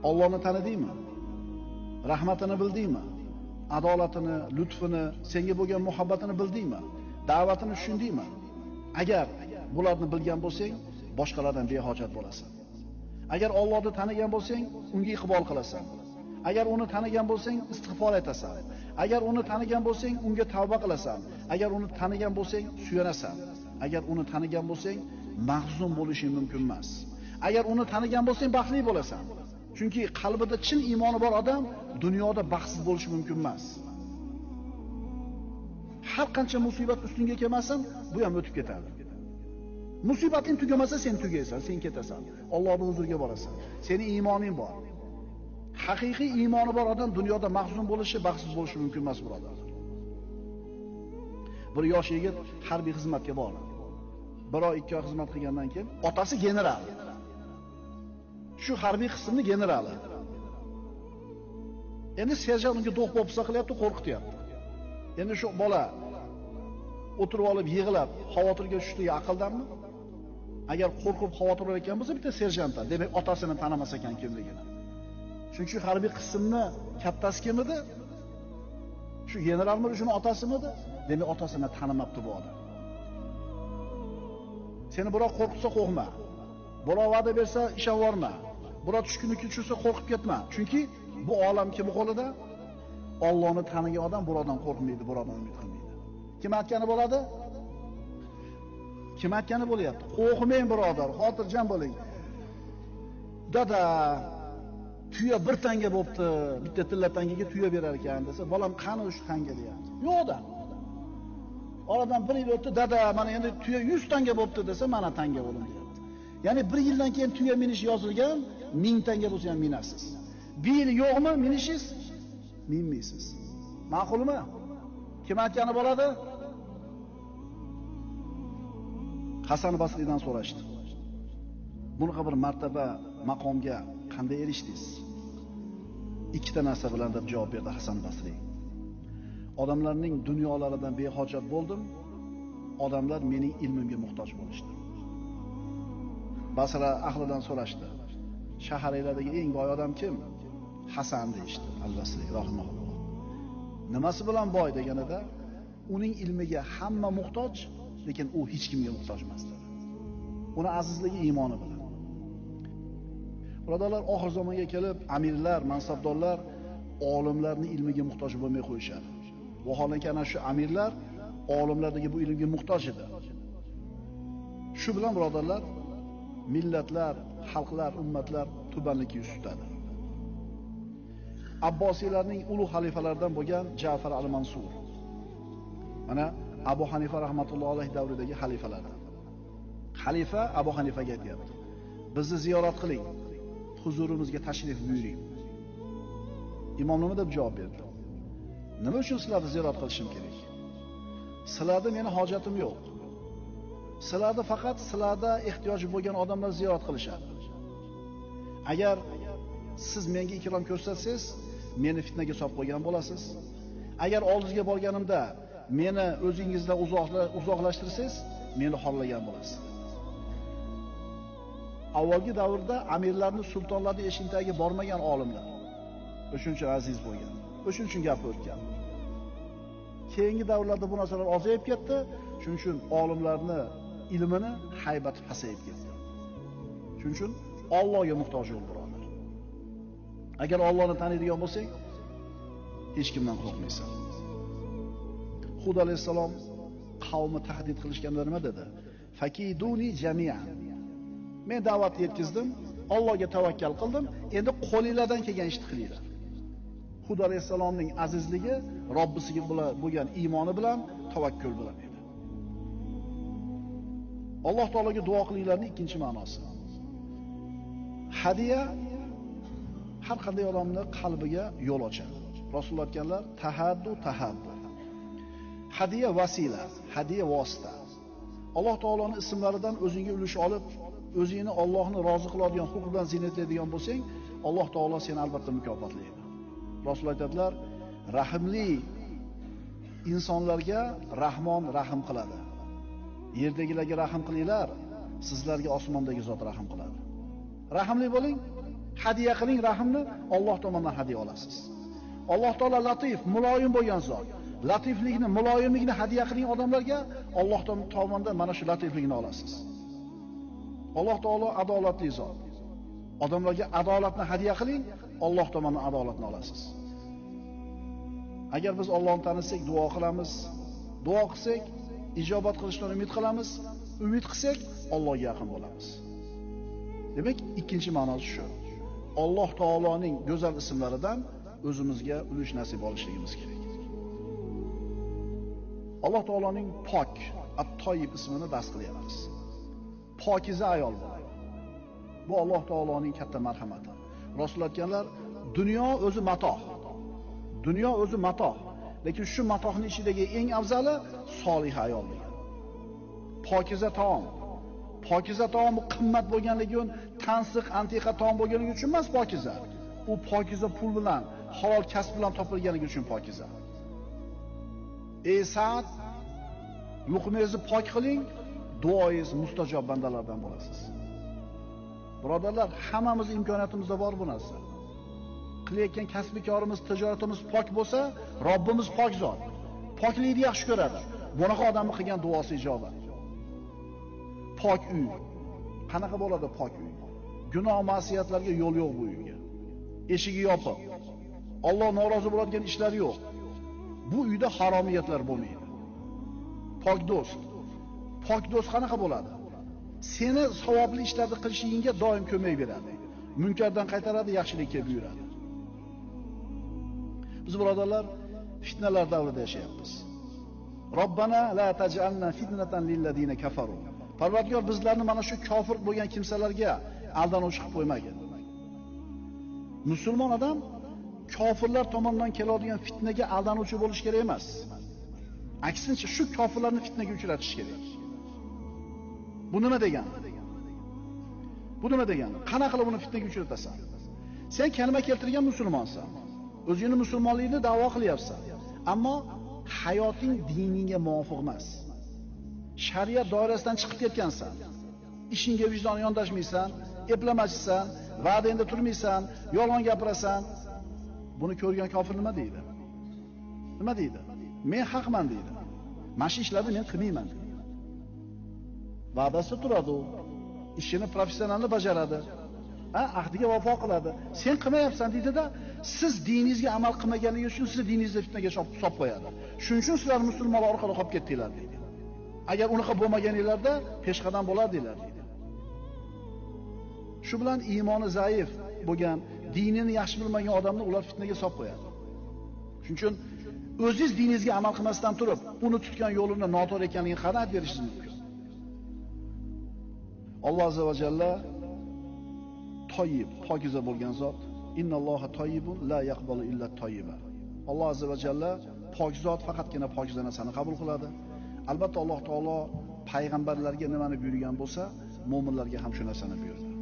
Allohni tanidingmi? Rahmatini bildingmi? Adolatini, lutfini, senga bo'lgan muhabbatini bildingmi? Da'vatini tushundingmi? Agar bularni bilgan bo'lsang, boshqalardan behojat bo'lasan. Agar Allohni tanigan bo'lsang, unga iqbol qilasan. Agar uni tanigan bo'lsang, istig'for aytasan. Agar uni tanigan bo'lsang, unga tavba qilasan. Agar uni tanigan bo'lsang, suyanasan. Agar uni tanigan bo'lsang, mahzun bo'lishing mumkin emas. Agar uni tanigan bo'lsang, baxtli bo'lasan. Chunki qalbida chin iymoni bor odam dunyoda baxtsiz bo'lishi mumkin emas. Har qancha musibat ustingga kelmasin, bu ham o'tib ketadi. Musibating tugamasa sen tugaysan, sen ketasan. Allohning huzuriga borasan. Sening iymoning bor. Haqiqiy iymoni bor odam dunyoda mahzun bo'lishi, baxtsiz bo'lishi mumkin emas, birodarlar. Bir yosh yigit harbiy xizmatga bordi. Bir oy, 2 oy xizmat qilgandan keyin otasi general. Shu harbiy qismning generali. Endi serjant unga do'q-po'pisa qilyapti, qo'rqityapti. Endi shu bola o'tirib olib yig'lab, xavotirga tushdigi aqldanmi? Agar qo'rqib xavotir olayotgan bo'lsa, bitta serjantdan, demak otasini tanimas ekan kimligini. Chunki harbiy qismni kattasi kim edi? Shu generalmidi, shuni otasimidi? Demak otasini tanimabdi bu odam. Seni birov qo'rqitsa qo'rqma. Birov va'da bersa ishonvorma. Birov tushkunlikka tushsa qo'rqib ketma. Chunki bu olam kim qo'lida? Allohni tanigan odam birovdan qo'rqmaydi, birovdan umid qilmaydi. Kim aytgani bo'ladi? Kim aytgani bo'lyapti? Qo'rqmang birodar, xotirjam bo'ling. Dada, tuya bir tanga bo'pti, bitta tilla tangaga tuya berar ekan desa, bolam qani shu tanga deyapti. Yo'q-da. Oradan bir yil o'tdi, dada, mana endi tuya 100 tanga bo'pti desa, mana tanga o'lim deyapti. Ya'ni bir yildan keyin tuya minish yozilgan, 1000 tanga bo'lsa ham minasiz. Bir yil yo'qmi minishingiz? Minmaysiz. Ma'qulmi? Kim aytgani bo'ladi? Hasan Basriydan so'rashdi. Bunaqa bir martaba, maqomga qanday erishdingiz? Ikkita narsa bilan deb javob berdi Hasan Basriy. Odamlarning dunyolaridan behojat bo'ldim, odamlar mening ilmimga muhtoj bo'lishdi. Basra ahlidan so'rashdi. Shaharinglardagi eng boy odam kim? Hasan deyishdi Al-Basriy rahimahulloh. Nimasi bilan boy deganida, uning ilmiga hamma muhtoj, lekin u hech kimga muhtoj emas dedi. Uni azizligi iymoni bilan. Birodarlar, oxir zamonga kelib amirlar, mansabdorlar olimlarning ilmiga muhtoj bo'lmay qo'yishadi. Vaholanki ana shu amirlar olimlardagi bu ilmga muhtoj edi. Shu bilan birodarlar, millatlar, xalqlar, ummatlar tubanlikka yuz tutadi. Abbosiylarning ulug' xalifalaridan bo'lgan Ja'far al-Mansur. Mana Abu Hanifa rahmatullohi alayhi davridagi xalifalardan. Xalifa Abu Hanifaga aytayapti: "Bizni ziyorat qiling, huzurimizga tashrif buyuring." Imom nima deb javob berdi? Nima uchun sizlarni ziyorat qilishim kerak? Sizlarda meni hojatim yo'q. Sizlarda faqat sizlarda ehtiyoji bo'lgan odamlar ziyorat qilishadi. Agar siz menga ikrom ko'rsatsangiz, meni fitnaga solib qo'ygan bo'lasiz. Agar oldingizga borganimda meni o'zingizdan uzoqlashtirsangiz, meni xorlagan bo'lasiz. Avvalgi davrda amirlarni, sultonlarni eshigini tagiga bormagan olimlar. O'shuning uchun aziz bo'lgan. O'shuning uchun gap o'tgan. Keyingi davrlarda bu narsalar ozayib ketdi. Shuning uchun olimlarni ilmini haybati pasayib ketdi. Shuning uchun Allohga muhtoj bo'l, birodar. Agar Allohni taniydigan bo'lsang, hech kimdan qo'rqmaysan. Hud alayhissalom qavmi tahdid qilishganda nima dedi? Fakiduni jami'an. Men da'vatni yetkazdim, Allohga tavakkal qildim, endi qo'linglardan kelgan ishni qilinglar. Hud alayhissalomning azizligi Robbisiga bo'lgan iymoni bilan, tavakkul bilan edi. Alloh taologa duo qilinglarning ikkinchi ma'nosi. Hadiya har qanday odamning qalbiga yo'l ochadi. Rasululloh aytganlar, tahaddu tahabbu. Hadiya vasila, hadiya vosita. Alloh taoloning ismlaridan o'zingga ulush olib, o'zingni Allohni rozi qiladigan xulq bilan ziynatlaydigan bo'lsang, Alloh taolo seni albatta mukofotlaydi. Rasululloh aytadilar, rahimli insonlarga Rahmon rahim qiladi. Yerdagilarga rahim qilinglar, sizlarga osmondagi zot rahim qiladi. Rahimli bo'ling, Hadiya qiling rahmni, Alloh tomonidan hadiya olasiz. Alloh taolo latif, muloyim bo'lgan zot. Latiflikni, muloyimlikni hadiya qiling odamlarga, Alloh tomonidan mana shu latiflikni olasiz. Alloh taolo adolatli zot. Odamlarga adolatni hadiya qiling, Alloh tomonidan adolatni olasiz. Agar biz Allohni tanisak, duo qilamiz. Duo qilsak, ijobat qilishdan umid qilamiz. Umid qilsak, Allohga yaqin bo'lamiz. Demak, ikkinchi ma'nosi shu. Alloh taoloning go'zal ismlaridan o'zimizga ulush nasib olishligimiz kerak. Alloh taoloning pok, At-Toyib ismini dars qilyapmiz. Pokiza ayol bo'ladi. Bu Alloh taoloning katta marhamati. Rasul aytganlar, dunyo o'zi matoh. Dunyo o'zi matoh. Lekin shu matohning ichidagi eng afzali solih ayol degan. Pokiza taom. Pokiza taom qimmat bo'lganligi uchun, tansiq, antiqa taom bo'lganligi uchun emas pokiza. U pokiza pul bilan, halol kasb bilan topilganligi uchun pokiza. Ey Sa'd, luqmangizni pok qiling, duoyingiz mustajob bandalardan bo'lasiz. Birodarlar, hammamiz imkoniyatimizda bor bu narsa. Qilayotgan kasbikorimiz, tijoratimiz pok bo'lsa, Robbimiz pok zot. Poklikni yaxshi ko'radi. Bunaqa odamning qilgan duosi ijobat. Pok uy. Qanaqa bo'ladi pok uy? Gunoh ma'siyatlarga yo'l yo'q bu uyga. Eshigi yopiq. Alloh norozi bo'ladigan ishlar yo'q. Bu uyda haromiyatlar bo'lmaydi. Pok do'st. Pok do'st qanaqa bo'ladi? Seni savobli ishlarni qilishingga doim ko'mak beradi. Munkardan qaytaradi, yaxshilikka buyuradi. Biz birodarlar fitnalar davrida yashayapmiz. Robbana la taj'alna fitnatan lillazina kafaru. Parvardigor bizlarni mana shu kofir bo'lgan kimsalarga aldanuvchi qilib qo'ymagin. Musulmon odam kofirlar tomonidan keladigan fitnaga aldanuvchi bo'lish kerak emas. Aksincha shu kofirlarni fitnaga uchratish kerak. Bu nima degani? Bu nima degani? Qana qilib uni fitnaga uchratasan? Sen kalima keltirgan musulmonsan. O'zingni musulmonligingni da'vo qilyapsan. Ammo hayoting diningga muvofiq emas. Shariat doirasidan chiqib ketgansan. Ishingga vijdon yondashmaysan, eplamachisan, va'dangda turmaysan, yolg'on gapirasan. Buni ko'rgan kofir nima deydi? Nima deydi? Men haqman deydi. Mana shu ishlarni men qilmayman deydi. Va'dasida turadi u. Ishini professionalni bajaradi. Ha, ahdiga vafo qiladi. Sen qilmayapsan deydi-da, siz diningizga amal qilmaganligi uchun sizni diningizni fitnaga solib qo'yadi. Shuning uchun sizlar musulmonlar orqada qolib ketdinglar deydi. Agar unaqa bo'lmaganinglarda peshqadam bo'lardinglar deydi. Shu bilan iymoni zaif bo'lgan, dinini yaxshi bilmagan odamni ular fitnaga solib qo'yadi. Shuning uchun o'zingiz diningizga amal qilmasdan turib, uni tutgan yo'lini noto'g'ri ekanligini qanaat berishingiz mumkin. Alloh azza va jalla toyib, pokiza bo'lgan zot. Innalloha toyibun la yaqbalu illa toyiba. Alloh azza va jalla pok zot, faqatgina pokiza narsani qabul qiladi. Albatta Alloh taolo payg'ambarlarga nimani buyurgan bo'lsa, mo'minlarga ham shu narsani buyurdi.